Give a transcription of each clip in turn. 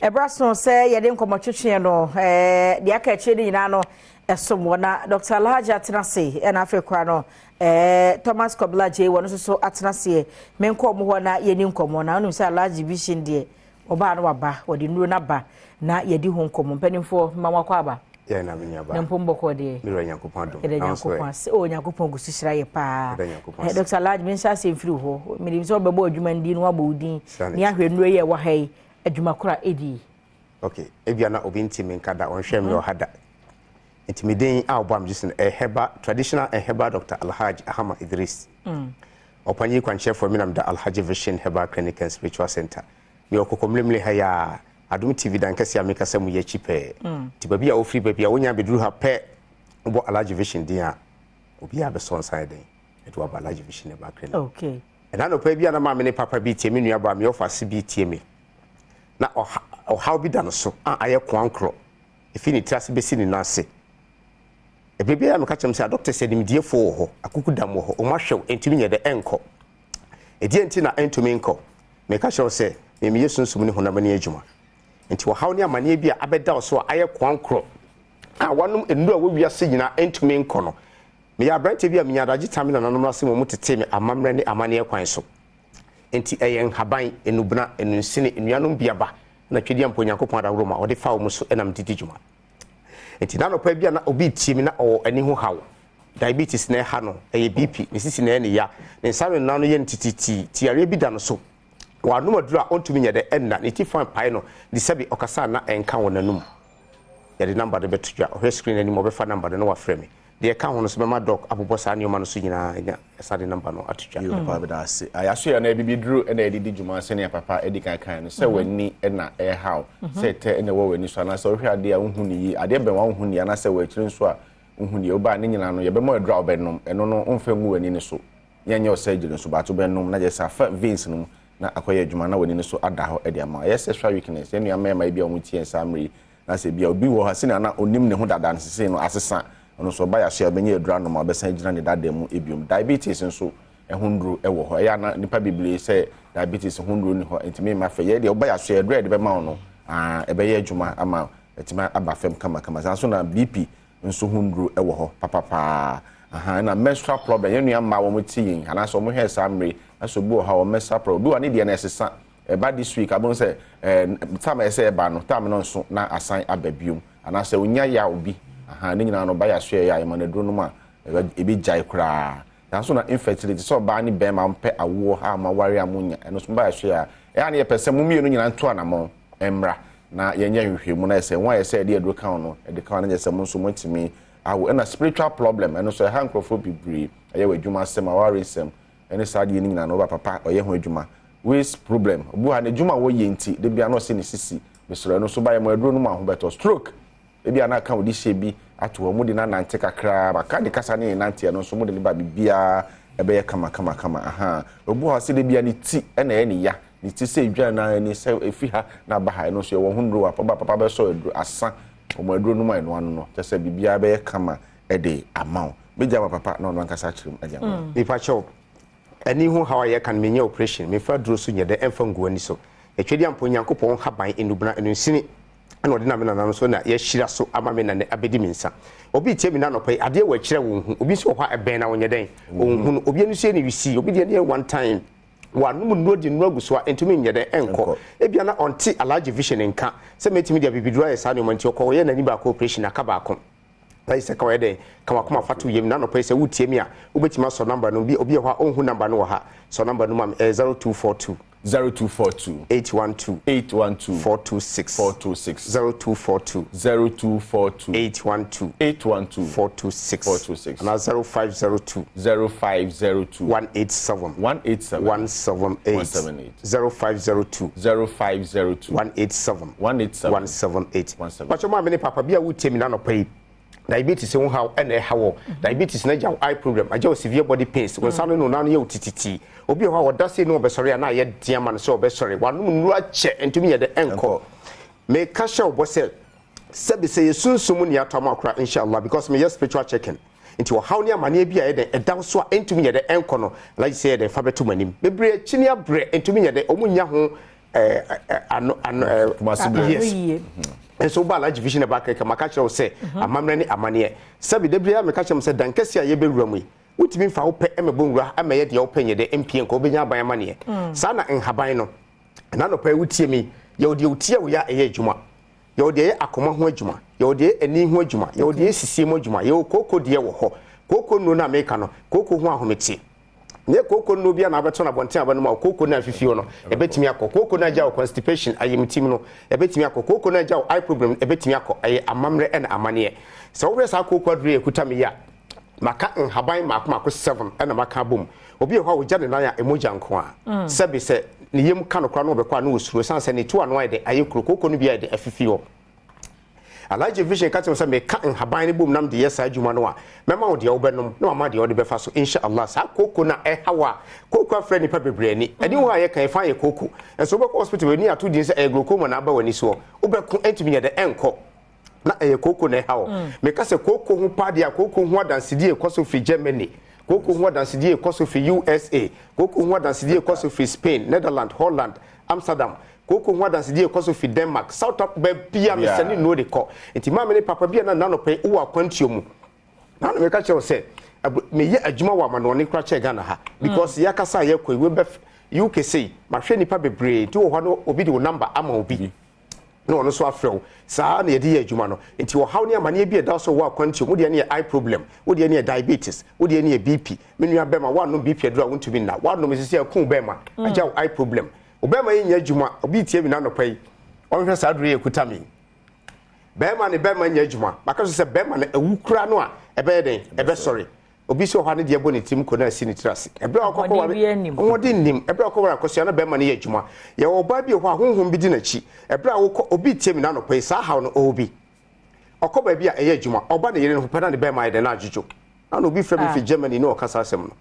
Ɛberɛ so sɛ yɛde nkɔmmɔtwetweɛ no, deɛ aka akyire no nyinaa no ɛsom wɔ na Dr. Alhaji atena ase, ɛna afei koraa no Thomas Kobla J wɔn nso so atena aseɛ. Menkɔ ɔmo hɔ na yɛni nkɔmmɔ, na wonim sɛ Alhaji Vision deɛ, ɔbaa no waba, wɔde nnuro no aba na yɛdi ho nkɔmmɔ. Mpanimfoɔ, mma wakɔ aba. Yɛn na me nuaba. Na mpo mbɔkɔ deɛ? Mewura Nyankopɔn adom. Yɛda Nyankopɔn ase o, Nyankopɔn gu so hyira yɛ paa. Yɛda Nyankopɔn ase. Dr. Alhaji, menhyɛ ase mfiri hɔ. Menim sɛ wobɛbɔ adwuma no din na wabɔ wo din ne ahwɛ nnuro yi a ɛwɔ ha yi, adwuma koro a ɛdi. Okay, ebia na obi nti me nka da, ɔnhwɛ me wɔ ha da. Nti me din a ɔbɔ am gye so no ɛyɛ herbal, traditional and herbal Dr. Alhaji Ahama Idris. Ɔpanyin kwankyerɛfoɔ, mi nam da Alhaji Vision Herbal Clinic and Spiritual Center. Mewɔ Kɔkɔmlemle ha yi a Adom TV dan kɛseɛ a mekasa mu yɛ akyi pɛɛ. Nti baabi a wofiri, baabi a wonya bɛduru ha pɛ, wobɔ Alhaji Vision din a, obiara bɛsɔ nsa yɛ den ɛde waba Alhaji Vision Herbal Clinic. Ɛna nɔpɛ bi a na maame ne papa bi tie me, nua baa me ɔfa ase bi tie me na ɔhaw bi da no so a ayɛ koankorɔ ɛfiri ne tiri ase bɛsi ne nan ase. Ɛberɛ biara meka kyerɛ m sɛ adɔkta sɛ nimdiefoɔ wɔ hɔ, akuku dam wɔ hɔ, ɔmo ahwɛw, ɛntumi nyɛ dɛ ɛnkɔ. Ɛdeɛ nti na ɛntumi nkɔ? Meka kyerɛ wo sɛ memeyɛ sunsum ne honam ani adwuma, nti ɔhaw ne amanneɛ bi a abɛda wo so a ayɛ koankorɔ a wanom nnuro a wɔwiase nyinaa ɛntumi nkɔ no, meyɛ aberanteɛ bi a menya adagye tam me nananom no ase ma ɔmu tetee me amammerɛ ne amanneɛ kwan so. Nti ɛyɛ nhaban, nnubena, nnunsini, nnuanom biaba na twedeɛ mpo Onyankopɔn adaworo ma ɔde fa wɔ mu so ɛnam didi dwuma. Nti n'anɔpa bi a na obi tie mi na ɔwɔ ani ho haw, diabetes na ɛha no, ɛyɛ BP, ne sisi na ɛyɛ ne ya, ne nsa no nan no yɛ no tititi, tiareɛ bi da no so, wɔanom aduro a ɔntumi nyɛ dɛ ɛnna ne ti fan pae no de sɛbi ɔkasa na ɛnka wɔ n'anum. Yɛde number no bɛto dwa, ɔhwɛ screen anim, ɔbɛfa number no na wafrɛ me. Deɛ ɛka ho no so bɛma doc abobɔ saa nneɛma no so nyinaa nya ɛsa de number no ato dwa. Yoo, papa, bɛda ase. Ayaso yɛ na bibiduro ɛna yɛde di dwuma sɛnea papa adi kan kan no sɛ w'ani ɛna ɛhaw, sɛ ɛtɛ ɛna ɛwɔ w'ani so, anaasɛ wohwɛ adeɛ a wohu ne yie, adeɛ bɛn wa wohu ne yie, anaasɛ wɔ akyire nso a wohu ne yie. Wobaa ne nyinaa no, yɛbɛma aduro a wobɛnom. Ɛno no womfa ngu w'ani no so, yɛnyɛ wo surgery nso bato, bɛnom na gyɛ sɛ afa veins no mu na akɔyɛ adwuma na w'ani no so ada hɔ de ama. Ɛyɛ sexual weakness, yɛn nua mmarima yi bi a wɔn tie nsa mmerɛ yi na sɛ bi a obi wɔ ha sɛnea na onim ne ho dada no, sesei no asesa. Ɔno nso ɔba yɛaso a, ɔbɛnya aduro anom a ɔbɛsan gyina ne dada mu ebiom. Diabetes nso ɛho nnuro ɛwɔ hɔ. Ɛyɛ ana nipa bebree sɛ diabetes ho nnuro ni hɔ, ntumi mma fɛ. Yɛ deɛ ɔba yɛaso a, aduro a yɛde bɛma wo no ɛbɛyɛ adwuma ama ɛtumi aba fam kamakama. Saa nso na BP nso ho nnuro ɛwɔ hɔ papapaa. Ɛna menstrual problem, yɛn nua mmaa wɔn ti yɛn anaasɛ wɔn hwɛ saa mmere ɛsɛ obi wɔ hɔ a wɔn menstrual problem, obi wɔ ne deɛ no ɛsesa ɛba this week, abɛn sɛ time a ɛsɛ ɛba no, time no nso na asan aba biom, anaasɛ onya yaw bi. Ne nyinaa no ba yɛ aso yɛ a yɛma no aduro no mu a ebi gyae koraa. Nanso na infertility, sɛ ɔbaa ne bɛrima mpɛ awoɔ a mo aware a mo nya, ɛno nso ba yɛ aso yɛ a ɛyɛ a ne yɛpɛ sɛ mo mmienu nyinaa nto anamɔ mmra na yɛnyɛ nhwehwɛmu na yɛ sɛ wɔn a yɛ sɛ yɛde aduro ka ho no yɛde ka ho, na yɛ sɛ mo nso mo ntumi awo. Ɛna spiritual problem, ɛno nso ɛha nkurɔfoɔ bebree, ɛyɛ wɔ adwuma asɛm, aware nsɛm, ɛne saa adeɛ no nyinaa no, ɔba papa ɔyɛ ho adwuma. Waist problem, obi wɔ ha n'adwuma a wɔyɛ nti de bia na ɔsɛ ne sisi mesrɛ, ɛno nso ba yɛ mo aduro no mu ahobɛtɔ. Stroke ebi a na aka wɔde hyɛ bi ato hɔ, mo de nanante kakraa baka de kasa ne nante, ɛno nso mo de ne ba, biribiara ɛbɛyɛ kama kama kama. Obi wɔ hɔ sɛ de bia ne ti ɛna ɛyɛ ne ya, ne ti sɛ edwa na ani sɛ efi ha na aba ha, ɛno nso yɛwɔ ho nnuro wɔ papa papa bɛsɔ aduro asa wɔn aduro no mu a ɛno ano no kyɛ sɛ biribiara bɛyɛ kama ɛde ama wo. Bɛgya ma papa na ɔno ankasa akyerɛ mu ɛde ama wo. Nipa kyɛw, ani ho haw a yɛka no, menyɛ operation, mefa duro so nyɛ dɛ ɛmfa ngu ani so. Atwadi ampo Nyankopɔn haban, nnubena, nnunsini ɛna ɔde nam me nananom so na yɛahyira so ama me nane abɛdi me nsa. Obi tie me nanɔpa yi, adeɛ wɔ akyirɛ wɔn hu, obi nso wɔ hɔ a ɛbɛn na wɔnyɛ dɛn ɔnhu no. Obi ani so yɛ ne wisi, obi deɛ ne yɛ one time wanom nnuro de nnuro agu so a ntumi nyɛ dɛn ɛnkɔ. Ebia na ɔnte Alhaji Vision nka sɛ mɛtumi de abibiduro ayɛ saa nneɛma, nti ɔkɔ ɔyɛ n'ani baako operation, aka baako. Na sɛ ka ɔyɛ dɛn ka wakoma fa to yam. Na anɔpa yi sɛ wotie mi a, wobɛtumi asɔ number no bi. Obi wɔ hɔ a ɔnhu number no wɔ ha, sɔ number no ma me, ɛyɛ 0242. 0242. 812. 812. 426. 426. 0242. 0242. 812. 812. 426. 426. Ana 0502. 0502. 187. 187. 178. 178. 0502. 0502. 187. 187. 178. 178. Pàtó maame ne papa bi a wotie mi n'anɔpa yi, diabetes ho haw ɛna ɛha wɔ, diabetes na gya wo eye problem, agya wo severe body pains, wɔn nsa no no nan yɛ wo tititi. Obi wɔ hɔ a wɔda se no ɔbɛsɔre a na ayɛ den ama no sɛ ɔbɛsɔre, wanom nnuro akyɛ, ntumi yɛ dɛ ɛnkɔ. Meka hyɛ wo bɔ sɛ sɛbi sɛ yɛ sunsum mu ne atɔ ama akora, inshallah, because meyɛ spiritual checking. Nti ɔhaw ne amanneɛ bi a ɛyɛ dɛn ɛda wo so a ɛntumi yɛ dɛ ɛnkɔ no, Alhaji sɛ yɛ dɛn fa bɛto mu anim bebree akyi ne abrɛ, ntumi yɛ dɛ ɔmo nya ho. Ano ano ɛɛ yes. Nso woba Alhaji Vision Herbal Clinic maka kyerɛ wo sɛ amammerɛ ne amanneɛ. Sɛbi da biara meka kyerɛ mo sɛ dan kɛseɛ a yɛbɛwura mu yi, wontumi mfa wo pɛ mmɛbɔ nwura mmɛyɛ deɛ wopɛ nyɛ dɛ mpie nkɔ, wobɛnya aban amanneɛ. Saa na nhaban no. Ɛna anɔpa yi wotie me yi, yɛwɔ deɛ wotie a woyɛ a ɛyɛ adwuma. Yɛwɔ deɛ ɛyɛ akoma ho adwuma, yɛwɔ deɛ ɛyɛ ani ho adwuma, yɛwɔ deɛ ɛyɛ sisie mu adwuma, yɛwɔ kooko deɛ wɔ hɔ. Kooko nnuro no a meka no, kooko ho ahometeɛ. Nyɛ kooko nnuro biara na wobɛtɔ no abɔnten a wobɛnom a kooko no a afifi hɔ no, ɛbɛtumi akɔ. Kooko no a agya wo constipation, ayamtim no, ɛbɛtumi akɔ. Kooko no a agya wo eye problem no, ɛbɛtumi akɔ. Ɛyɛ amammerɛ ɛna amanneɛ. Sɛ wohwɛ saa kooko aduro yi a ɛkuta me yi a, maka nhaban mmaako mmaako seven ɛna maka abom. Obi wɔ hɔ a ɔgya ne nan a, mogya nko ara. Sɛbe sɛ ne yam ka no koraa na ɔbɛkɔ a na ɔsuro ɛsiane sɛ ne to ano ayɛ dɛ, ayɛ kuro. Kooko no bi ayɛ dɛ afifi hɔ. Alhaji Vision ka kyerɛ me sɛ meka nhaban no bom na mede yɛ saa adwuma no a, mɛma wo deɛ wobɛnom na mama deɛ wode bɛfa so. Insha Allah. Saa kooko no a ɛhaw a kooko afra nnipa bebree ani. Ɛne hɔ a yɛka yɛfa yɛ kooko. Nso wobɛkɔ hospital w'ani ato din sɛ ɛyɛ glaucoma na aba w'ani soɔ. Wobɛko ɛntumi nyɛ dɛ ɛnkɔ. Na ɛyɛ kooko na ɛha wo. Meka sɛ kooko ho paa deɛ a kooko ho adansedie rekɔ so firi Germany, kooko ho adansedie rekɔ so firi USA, kooko ho adansedie rekɔ so firi Spain, Netherland, Holland, Amsterdam, kooko ho adansedie rekɔ so firi Denmark, South Africa, baabi a mesɛne nnuro de kɔ. Nti maame ne papa bi a na nna anɔpa yi wowɔ akwantuo mu na na meka kyerɛ wo sɛ meyɛ adwuma wɔ amanɔne koraa kyɛɛ Ghana ha because yɛakasa a yɛkɔ yi wobɛ UK sei mahwɛ nnipa bebree nti wɔ hɔ no obi de wo number ama obi. na ɔno nso afrɛ wo. Saa ara na yɛde yɛ adwuma no. Nti ɔhaw ne amaneɛ bi a ɛda so wɔ akwantuo mu, wo deɛ no yɛ eye problem, wo deɛ no yɛ diabetes, wo deɛ no yɛ BP. Me nua bɛma, woannom BP aduro a wontumi nna. Woanom seesei aku wo bɛma, agya wo eye problem. Wo bɛma yi nyɛ adwuma, obi retie me nnɛ anɔpa yi, ɔnhwɛ saa aduro yi a ɛkuta me yi. Bɛrima ne bɛrima nyɛ adwuma. Maka so sɛ bɛrima no awu koraa no a, ɛbɛyɛ dɛn? Ɛbɛsɔre. Obi si wɔ hɔ a ne deɛ bɔ ne tirim kɔ na asi ne tiri ase. Ɛberɛ a ɔkɔkɔ ware, ahoɔden nnim. Ɛberɛ a ɔkɔ ware akosua na bɛrima no yɛ adwuma. Yɛwɔ ɔbaa bi wɔ hɔ a honhom bi di n'akyi. Ɛberɛ a wokɔ, obi retie me n'anɔpa yi, saa haw no ɔwɔ bi. Ɔkɔ baabi a ɛyɛ adwuma, ɔba ne yere no ho pɛ na ne bɛrima ayɛ dɛn na adwodwo. Ana obi frɛ me fi Germany na ɔka saa asɛm no.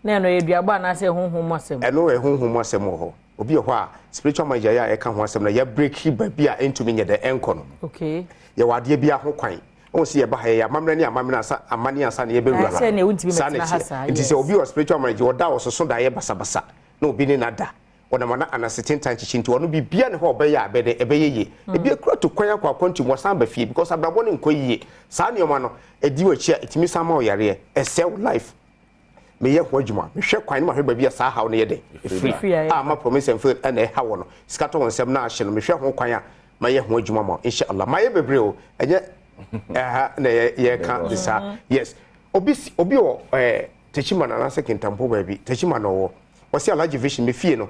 Na ɛno yɛ duabɔ anaasɛ honhom mu asɛm? Ɛno yɛ honhom mu asɛm wɔ hɔ. Obi wɔ hɔ a spiritual manager yɛ a ɛka ho asɛm na yɛabreki baabi a ɛntumi nyɛ dɛn ɛnkɔ no. Okay. Yɛwɔ adeɛ biara ho kwan. Wohu sɛ yɛba ha, yɛyɛ amammerɛ ne amammerɛ ansa, amanneɛ ansa na yɛbɛwura ha. Sɛ nea wontumi Saa na mmɛtena ha ɛteɛ. saa, Nti sɛ yes. obi wɔ spiritual marriage, ɔda a ɔsoso daeɛ basabasa na obi ne no ada. Ɔnam ana ananse tentan kyekye nti ɔno biribiara nni hɔ a ɔbɛyɛ a ɛbɛyɛ dɛn? Ɛbɛyɛ yie. Ebi akura tu kwan akɔ akwantu mu, wasan aba fie because abrabɔ no nkɔ yie. Saa nneɛma no, ɛdi w'akyi a, ɛtumi san ma wo yareɛ. Ɛsɛe wo life. Meyɛ ho adwuma. Mehwɛ kwan na mahwɛ baabi a saa haw no yɛ dɛn? Ɛfiri. A ma promise and fail ɛna ɛha wɔ no. Sika tɔ wo nsam na ahye no. Mehwɛ ho kwan a mayɛ ho adwuma ma wo. Insha Allah. Mayɛ bebree o. Ɛnyɛ ɛha na yɛka de saa. Yes. Obi si obi wɔ ɛɛ Techiman anaasɛ Kintampo baabi. Techiman na ɔwɔ. Ɔsi Alhaji Vision me fie no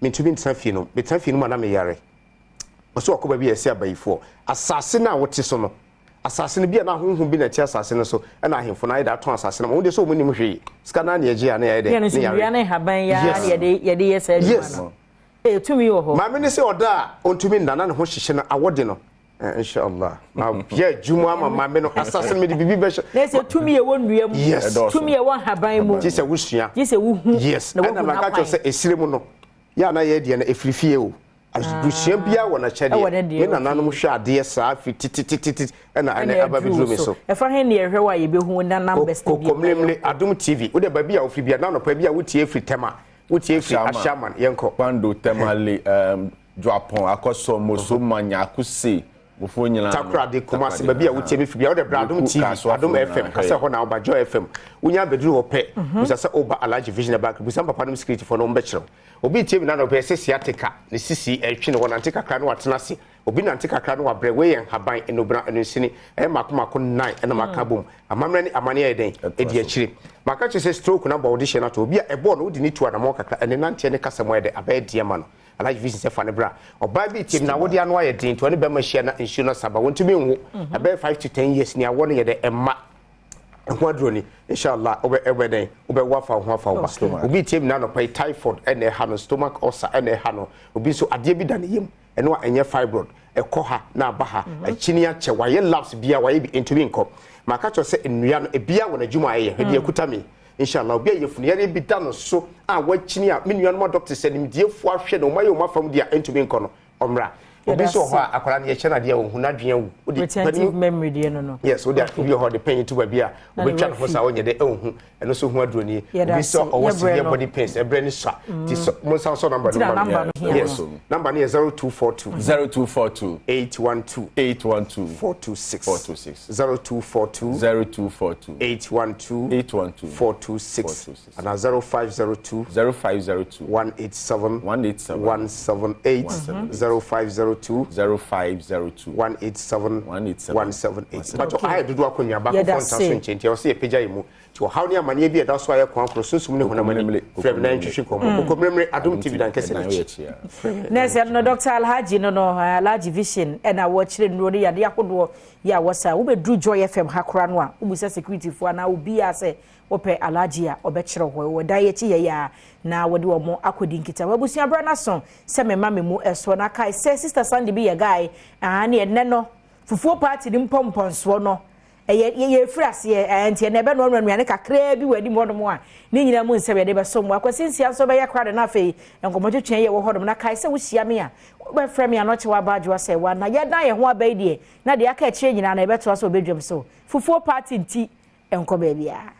mentumi ntena fie no. Metena fie no mu a na meyare. Ɔsi ɔkɔ baabi a yɛsi abayifoɔ. Asase no a wote so no Asase no, bi a na ahonhom bi na ɛte asase no so, ɛna ahemfo no ayɛ dɛ atɔn asase no ama wɔn deɛ sɛ wɔn nnim hwee. Sika no ara na yɛgye a na yɛayɛ dɛ, ne yare. Nnua ne nhaban yi ara na yɛde yɛde yɛ saa adwuma no. Ee, tumi wɔ hɔ. Maame no sɛ ɔda a ɔntumi nna na ne ho hyehye no awɔ de no. Eh, inshallah. Mayɛ adwuma ama maame no, asase no mede biribi bɛhyɛ. Na sɛ tumi ɛwɔ nnua mu, Yes. tumi ɛwɔ nhaban mu. Gye sɛ wosua. Gye sɛ wohu. Yes. Na Ɛna woahu maka kyerɛ n'akwan. sɛ esire mu no, yɛ a na yɛ deɛ no ɛfiri fie o. Abusua biara wɔ n'akyɛdeɛ. Me nananom hwɛ adeɛ saa firi titititi ɛna ɛnɛ aba bɛduru me so. Ɛfa he ne yɛhwɛ wo a yɛbɛhu wo na numbers no bi. Kokomlemle Adom TV. Wode baabi a wofiri bia na anɔpa bi a wotie firi Tema, wotie firi Ashaiman, yɛnkɔ. Kwando, Tamale, um, Juapong, Akɔsɔ, Moso, Manya, Akuse, Mofoɔ nyinaa no. Takoradi, Kumasi, baabi a wotie me firi bia wode bra Adom TV, Adom FM, ka sɛ hɔ na woba, Joy FM. Wonya abɛduru hɔ pɛ, bisa sɛ woba Alhaji Vision Bank, bisa mpapa nom security foɔ no wɔbɛkyerɛ wo. Obi retie me na anɔpa yi sɛ sciatica, ne sisi retwe no, ɔnante kakra na watena ase. Obi nante kakra na wabrɛ. Wei yɛ nhaban, nnubena, nnunsini, ɛyɛ mmaako mmaako nnan na maka abom. Amammerɛ ne amanneɛ ayɛ dɛn? Ɛdi akyire. Maka kyerɛ sɛ stroke no abɔ wo dehyeɛ no ato. Obi a ɛbɔɔ no, wode no tu anammɔn kakra, ɛnne nanteɛ ne kasa mu ayɛ dɛn? Abɛyɛ den ama no. Alhaji Vision sɛ fa no bra. Ɔbaa bi retie me na awodeɛ ano ayɛ den nti ɔne bɛrima hyia na nsuo no asa ba. Wɔntumi nwo. Ɛbɛyɛ 5 to 10 years ni awɔ no yɛ dɛn? Ɛmma. Ɛho aduro ni. Inshallah, wobɛ ɛbɛ dɛn? Wobɛwo afa wo ho afa wo ba. Obi tie mi na anɔpa yi, typhoid ɛna ɛha no, stomach ulcer ɛna ɛha no. Obi nso adeɛ bi da ne yam, ɛno a ɛnyɛ fibroid, ɛkɔ ha na aba ha, akyini akyɛ, wayɛ labs bia, wayɛ bi, ntumi nkɔ. Maka kyerɛ sɛ nnua no ebia wɔ n'adwuma a ɛyɛ. Hwɛ deɛ ɛkuta mi. Inshallah, obi a yɛfunu yareɛ bi da no so a wakyini a me nuanom adɔkte sɛ nimdiefoɔ ahwɛ no, wɔn ayɛ wɔn afam deɛ a ɛntumi nkɔ no, ɔmmra. Obi nso wɔ hɔ a akwadaa no yɛkyɛ no adeɛ a ɔhu n'adwene awu. Wode Retentive memory deɛ no no. Yes, wode obi wɔ hɔ de pɛn to baabi a obɛtwa ne ho saa ɔnyɛ dɛ ɛnhu ɛno nso ho aduro nie. Obi nso ɔwɔ severe body pains ɛbrɛ ne sua ti sɔ mo nsa nsɔ number no ma me. Yes, number no yɛ 0242. 0242. 812. 812. 426. 426. 0242. 0242. 812. 812. 426. 426. Ana 0502. 0502. 187. 187. 178. 0502. 0502. 187. 187. 178. But ayɛ dodo akonnwa baako fɔ nta so nkyɛn nti ɛwɔ sɛ yɛpagya yɛ mu. Nti ɔhaw ne amanneɛ bi a ɛda so ayɛ kwan koro sunsum ne honam ani frɛ me na yɛntwetwe nkɔmmɔ. Kokommeremmere Adom TV dan kɛse no akyi. Na sɛ no Dr. Alhaji no no Alhaji Vision ɛna wɔkyerɛ nnuro ne yadeɛ ahodoɔ yɛ a wɔsa. Wobɛduru Joy FM ha koraa no a, wobisa security foɔ anaa obiara sɛ wopɛ Alhaji a, ɔbɛkyerɛ hɔ. Wɔ dan akyi yɛ yɛ a na wɔde wɔn akɔdi nkitaho. Abusua berɛ no aso sɛ mema me mu ɛsoɔ na kae sɛ Sister Sandy bi yɛ guy aha ne ɛnɛ no fufuo party ne mpɔmpɔnsoɔ no ɛyɛ yɛfiri aseɛ ɛɛ nti ɛnɛ ɛbɛnoanoa nnuane kakraa bi wɔ anim hɔnom a ne nyinaa mu nsɛm yɛde bɛso mu. Akwasi Nsia nso bɛyɛ krado na afei nkɔmmɔtwetwe yɛ wɔ hɔnom na kae sɛ wohyia me a wobɛfrɛ me anɔkye wɔ abadwoa sɛ wa na yɛdan yɛn ho aba yi deɛ na deɛ aka akyire nyinaa na yɛbɛtoa so wɔ badwam so fufuo party nti ɛnkɔ baabiara.